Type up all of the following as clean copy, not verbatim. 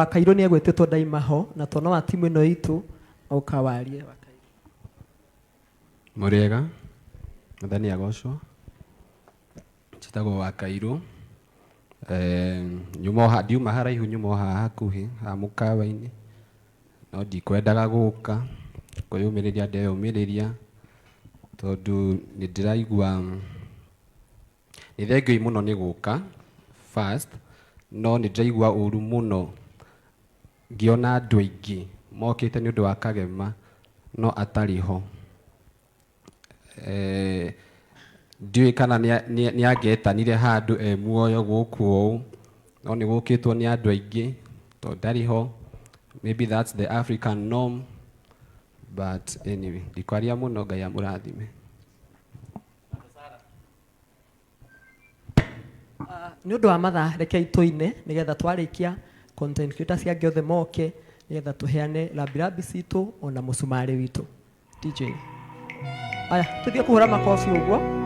Wakairũ nĩ egwĩtĩtwo ndaima ho na twana wa timu ĩno itũ ũka warie Wakairũ. Mũrĩega, Mwathani agocwo. Njĩtagwo Wakairũ. Nyuma o ndiuma haraihu nyuma o haha hakuhĩ, haha mũkawa-inĩ, no ndikwendaga gũka, kwĩyũmĩrĩria ndeyũmĩrĩria, tondũ nĩ ndĩraigua Nĩ thengiũi mũno nĩ gũka first, no nĩ ndĩraigua ũru mũno ngĩona andũ aingĩ mokĩte nĩ ũndũ wa Kagema no atarĩ ho. Eh, ndiũĩ kana nĩ angetanire handũ e muoyo gũkũ ũũ, no nĩ gũkĩtwo nĩ andũ aingĩ tondũ ndarĩ ho. Maybe that's the African norm, but anyway, ndikwaria mũno, Ngai amũrathime. Nĩ ũndũ wa mathaa rekei tũine nĩgetha twarĩkia content creators angĩ othe moke nĩgetha tũheane rambirambi citũ ona mũcumarĩ witũ. DJ. Aya, tũthiĩ kũhũra makobi ũguo.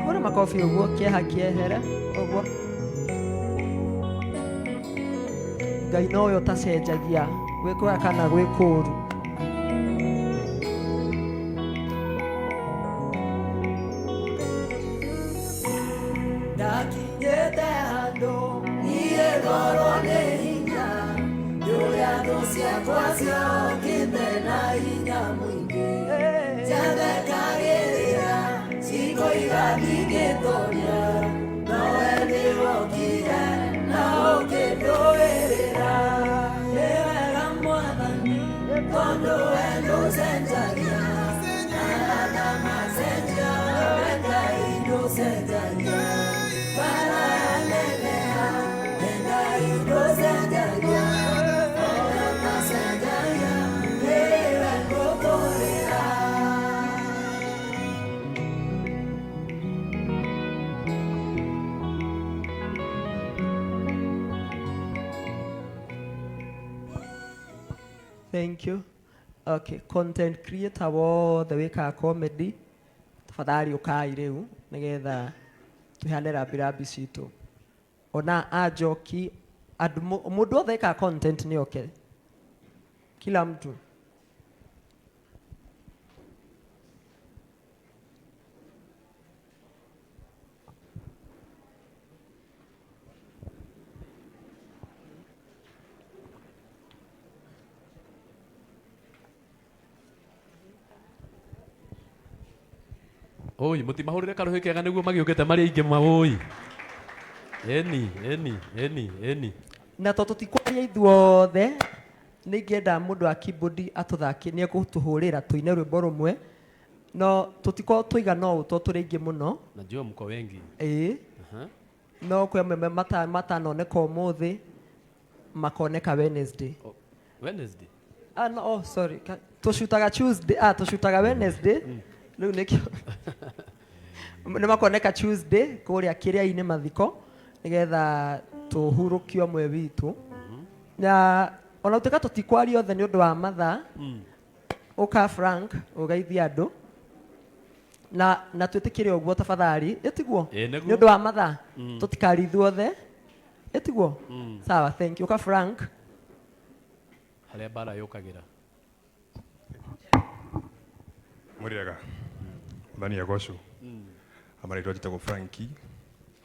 Hũra makobi ũguo kĩeha kĩehere ũguo. Ngai nowe ũtacenjagia gwĩ kwega kana gwĩ kũũru. Ndakinyĩte handũ niĩ ngorwo nĩ hinya nĩ ũrĩa thũ ciakwa ciokĩte na hinya mũingĩ njathekagĩrĩra cikoiga ndingĩtoria nowe nĩwokire na ũkĩndũĩrĩra nĩ wega mwathani tondũ we ndũcenjagia arata macenjia we Ngai ndũcenjagia bara neneha we Ngai ndũcenjagia ona ũtacenjagia nĩwe ngũtũrĩra. Thank you. Okay, content creator wothe wĩkaga comedy tafadhali ũkai rĩu nĩgetha tũheane rambirambi citũ. Ona anjoki andũ mũndũ wothe wĩkaga content nĩ oke. Kila mtu. Oi, mũtimahũrĩre karũhĩ kega nĩguo magĩũkĩte marĩ aingĩ ma oi. Eni, eni, eni, eni. Na tondũ tũtikwaria ithuothe nĩ ingĩenda mũndũ wa keyboard atũthakie nĩ egũtũhũrĩra tũine rwĩmbo rũmwe no tũtikorwo tũigana ũũ tondũ tũrĩ aingĩ mũno. Najua mko wengi. Ĩĩ. No kwĩ amwe matanoneka ũmũthĩ makoneka Wednesday. Oh, Wednesday? Ah, no, oh, sorry. Tũcutaga Tuesday, ah, tũcutaga Wednesday. Rĩu nĩkĩo nĩ makoneka Tuesday kũrĩa kĩrĩa-inĩ mathiko nĩgetha tũhurũkio amwe witũ. Na ona gũtuĩka tũtikwaria othe nĩ ũndũ wa mathaa, ũka Frank ũgeithie andũ na na twĩtĩkĩre ũguo tafadhali, ĩtiguo? Ĩĩ, nĩguo. Nĩ ũndũ wa mathaa tũtikarie ithuothe, ĩtiguo? Sawa, thank you. Ũka Frank. Harĩa mbara yũkagĩra. Mũrĩega, Mwathani agocwo. Amarĩtwa njĩtagwo Franki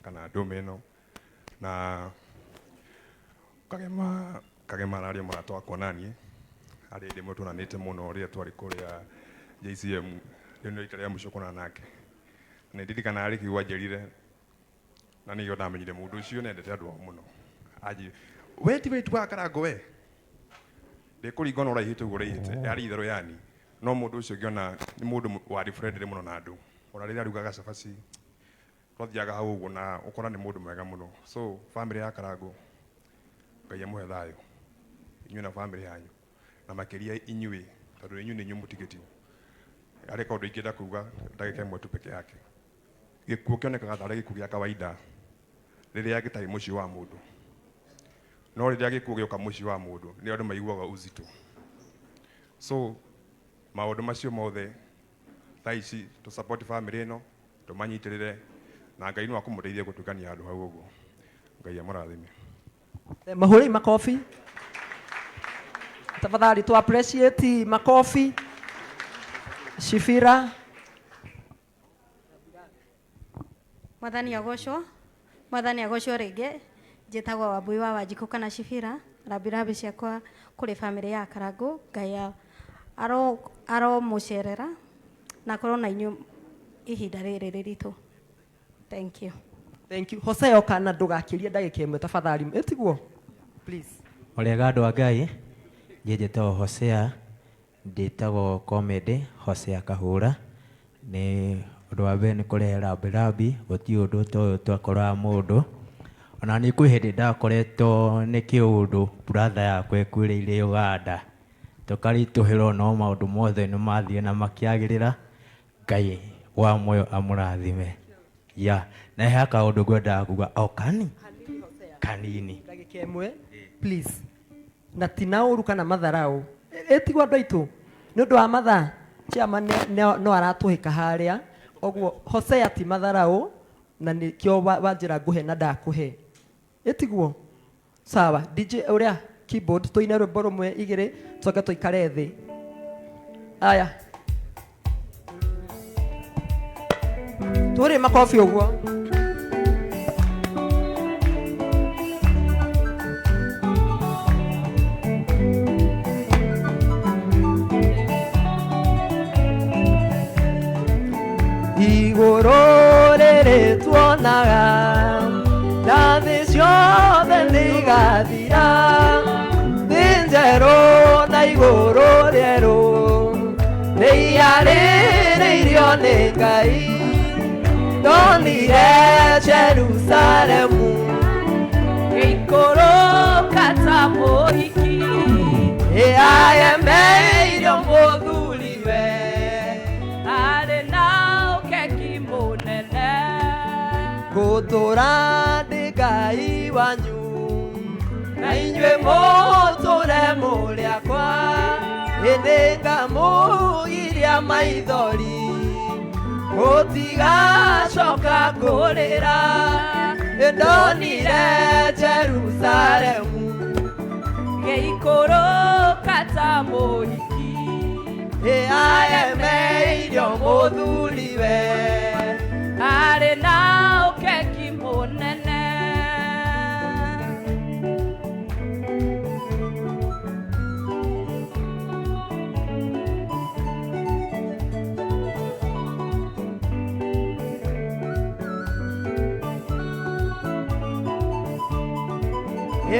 kana ndũme ĩno na Kagema Kagema ararĩ o mũrata wakwa naniĩ, harĩ hĩndĩ ĩmwe tuonanĩte mũno rĩrĩa twarĩ kũrĩa JCM, rĩu nĩ rita rĩa mũico kuonana nake. Na nĩndirikanaga harĩ kiugo anjĩrire, na nĩkĩo ndamenyire mũndũ ũcio nĩendete andũ ao mũno. Anjĩrire, we ti we wa Karango we? Ndĩkũringwo na ũraihĩte ũguo ũraihĩte, yarĩ itherũ yani. No mũndũ ũcio ngĩona nĩ mũndũ warĩ friendly mũno na andũ. Ona rĩrĩa arugaga cabaci, twathiaga hau ũguo na ũkona nĩ mũndũ mwega mũno. So family ya Karango, Ngai amũhe thayũ, inyuĩ na family yanyu, na makĩria inyuĩ, tondũ inyuĩ nĩ inyuĩ mũtigĩtio. Harĩ kaũndũ ingĩenda kuga ndagĩka ĩmwe tu peke yake. Gĩkuũ kĩonekaga tarĩ gĩkuũ gĩa kawaida rĩrĩa gĩtarĩ mũciĩ wa mũndũ. No rĩrĩa gĩkuũ gĩoka mũciĩ wa mũndũ, nĩ andũ maiguaga uzito. So maũndũ macio mothe thaa ici tũ support family ĩno, tũmanyitĩrĩre, na Ngai no akũmũteithie gũtuĩkania handũ hau ũguo. Ngai amũrathime. Mahũrei makobi tafadhali, tu appreciate makofi. Shifira. Mwathani agocwo, Mwathani agocwo rĩngĩ. Njĩtagwo Wambui wa Wanjikũ kana Shifira. Rambirambi ciakwa kũrĩ family ya Karangũ. Ngai aromũcerera na akorwo na inyuĩ ihinda rĩrĩ rĩritũ. Thank you. Thank you. Hosea oka na ndũgakĩrie ndagĩka ĩmwe tafadhali. Ĩtiguo? Please. Mũrĩega andũ a Ngai, niĩ njĩtagwo Hosea, ndĩtagwo comedy Hosea Kahũra. Nĩ ũndũ wa mbere nĩ kũrehe rambirambi, gũtirĩ ũndũ ta ũyũ twakoraga mũndũ. Ona niĩ kwĩ hĩndĩ ndakoretwo nĩ kĩũndũ brother yakwa ĩkuĩrĩire Uganda. Tũkaritũhĩrwo no maũndũ mothe nĩ mathire na makĩagĩrĩra. Ngai wa muoyo amũrathime. Ya, na he kaũndũ ngwendaga kuga o kani kanini. Ndagĩka ĩmwe please. Na ti na ũru kana matharau. Ĩtigwo andũ aitũ nĩ ũndũ wa mathaa. Chairman no aratũhĩka harĩa. Ũguo Hosea ti matharau na nĩkĩo wanjĩra ngũhe na ndakũhe. Ĩtiguo? Sawa, DJ ũrĩa keyboard tũine rwĩmbo rũmwe igĩrĩ tũcoke tũikare thĩ. Aya. Tũrĩ makobi ũguo. Igũrũ rĩrĩ tuonaga na thĩ ciothe nĩigathira, thĩ njerũ na igũrũ rĩerũ nĩiharĩrĩirio nĩ Ngai. Ndonire Jerusalemu ĩikũrũka ta mũhiki, ĩagemeirio mũthuriwe, arĩ na ũkeki mũnene. Ngũtũũra ndĩ Ngai wanyu na inyuĩ mũtũũre mũrĩ akwa, ĩndĩ ngamũgiria maithori mũtigacoka kũrĩra. Ndonire Jerusalemu gĩikũrũka ta mũhiki, ĩagemeirio mũthuriwe, arĩ na ũkeki mũnene.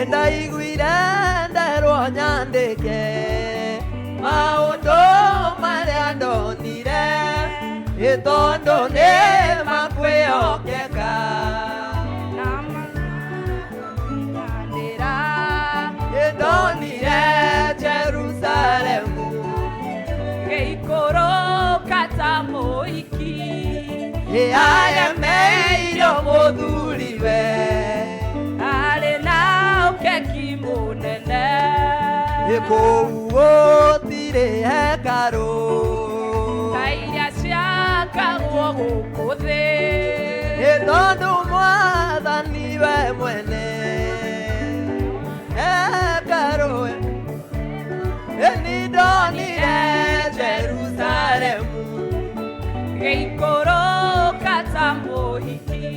Ndaiguire nderwo nyandĩke maũndũ marĩa ndonire, ĩ tondũ nĩ makwĩhokeka. Ndonire Jerusalemu gĩikũrũka ta mũhiki, ĩagemeirio mũthuriwe, arĩ na ũkeki mũnene. Kũu gũtirĩ hekarũ ta iria ciakagwo gũkũ thĩ, ĩ tondũ Mwathani we mwene hekarũ. Ĩ ndonire Jerusalemu gĩikũrũka ta mũhiki,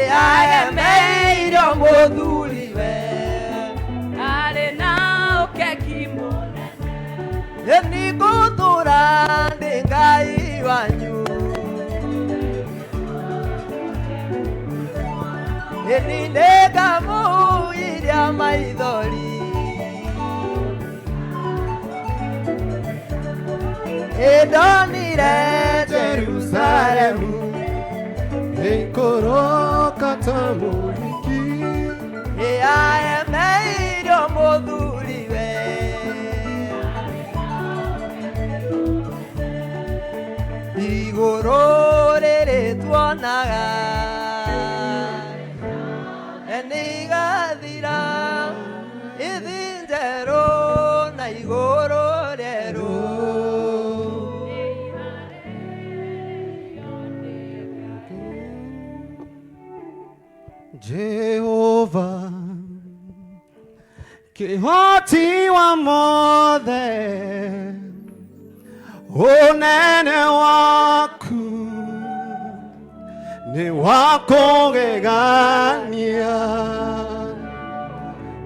ĩagemeirio mũthuriwe, arĩ Maithori Ĩndonire Jerusalemu Ikoroka ta mũhiki Ĩaemeirio mũthuriwe Igũrũ rĩrĩ tuonaga Nĩigathira ithi njerũ na igũrũ rĩerũ. Jehova kĩhoti wa mothe unene waku nĩ wa kũgegania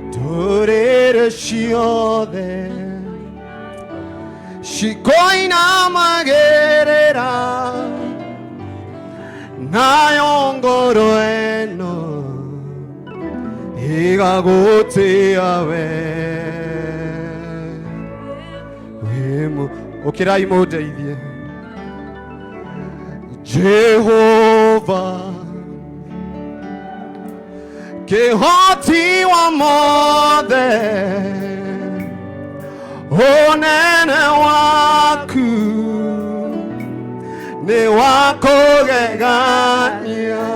ndũrĩrĩ ciothe cikoinamagĩrĩra nayo ngoro ĩno igagũtĩa we wĩmũ ũkĩrai mũndeithie Jehova kĩhoti wa mothe unene waku nĩ wa kũgegania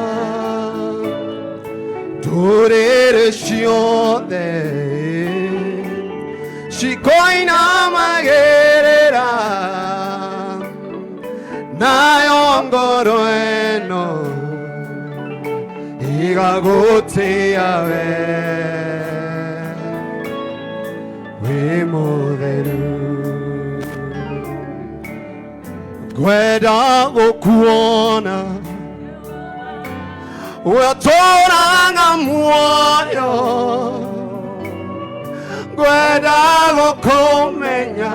ndũrĩrĩ ciothe cikoinamagĩrĩra nayo ngoro ĩno igagũtĩa we wĩ mũtheru ngwenda gũkuona wetũraga muoyo ngwenda gũkũmenya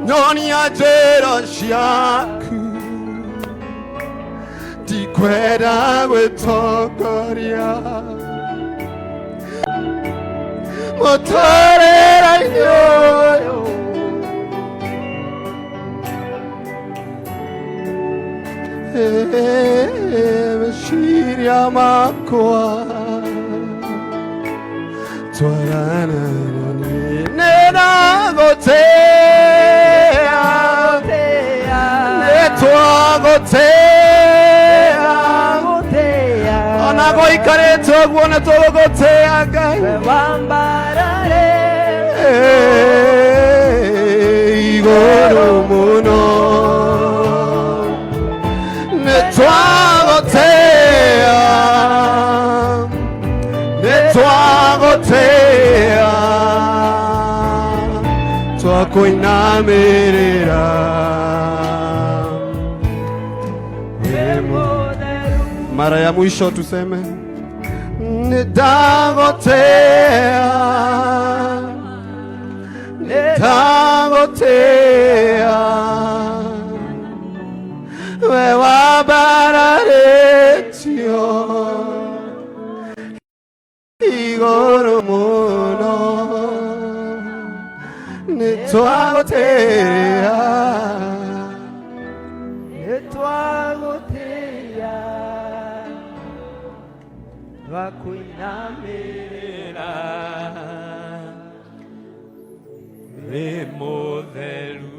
nyonia njĩra ciaku ndikwenda gwĩtongoria mũtũrĩre-inĩ ũyũ meciria makwa twarana nĩ ndagũtĩa nĩ twagũtĩa ona gũikarĩte ũguo nĩ tũgũgũtĩa Ngai igũrũ mũno nĩ twagũtĩa nĩ twagũtĩa twakũinamĩrĩra mara ya mwisho tuseme nĩndagũtĩa nĩndagũtĩa we wambararĩtio igũrũ mũno nĩtwagũtĩa Nĩtwagũtĩa twakũinamĩrĩra Wĩ mũtheru.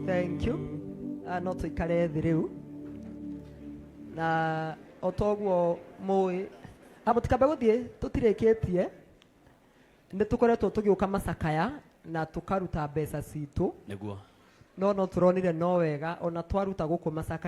Thank you. No tũikare thĩ rĩu na o toguo mũĩ mũtikambe gũthiĩ tũtirĩkĩtie nĩ tũkoretwo tũgĩũka macakaya na tũkaruta mbeca citũ Nĩguo. no tũronire no wega ona twaruta gũkũ macakaya.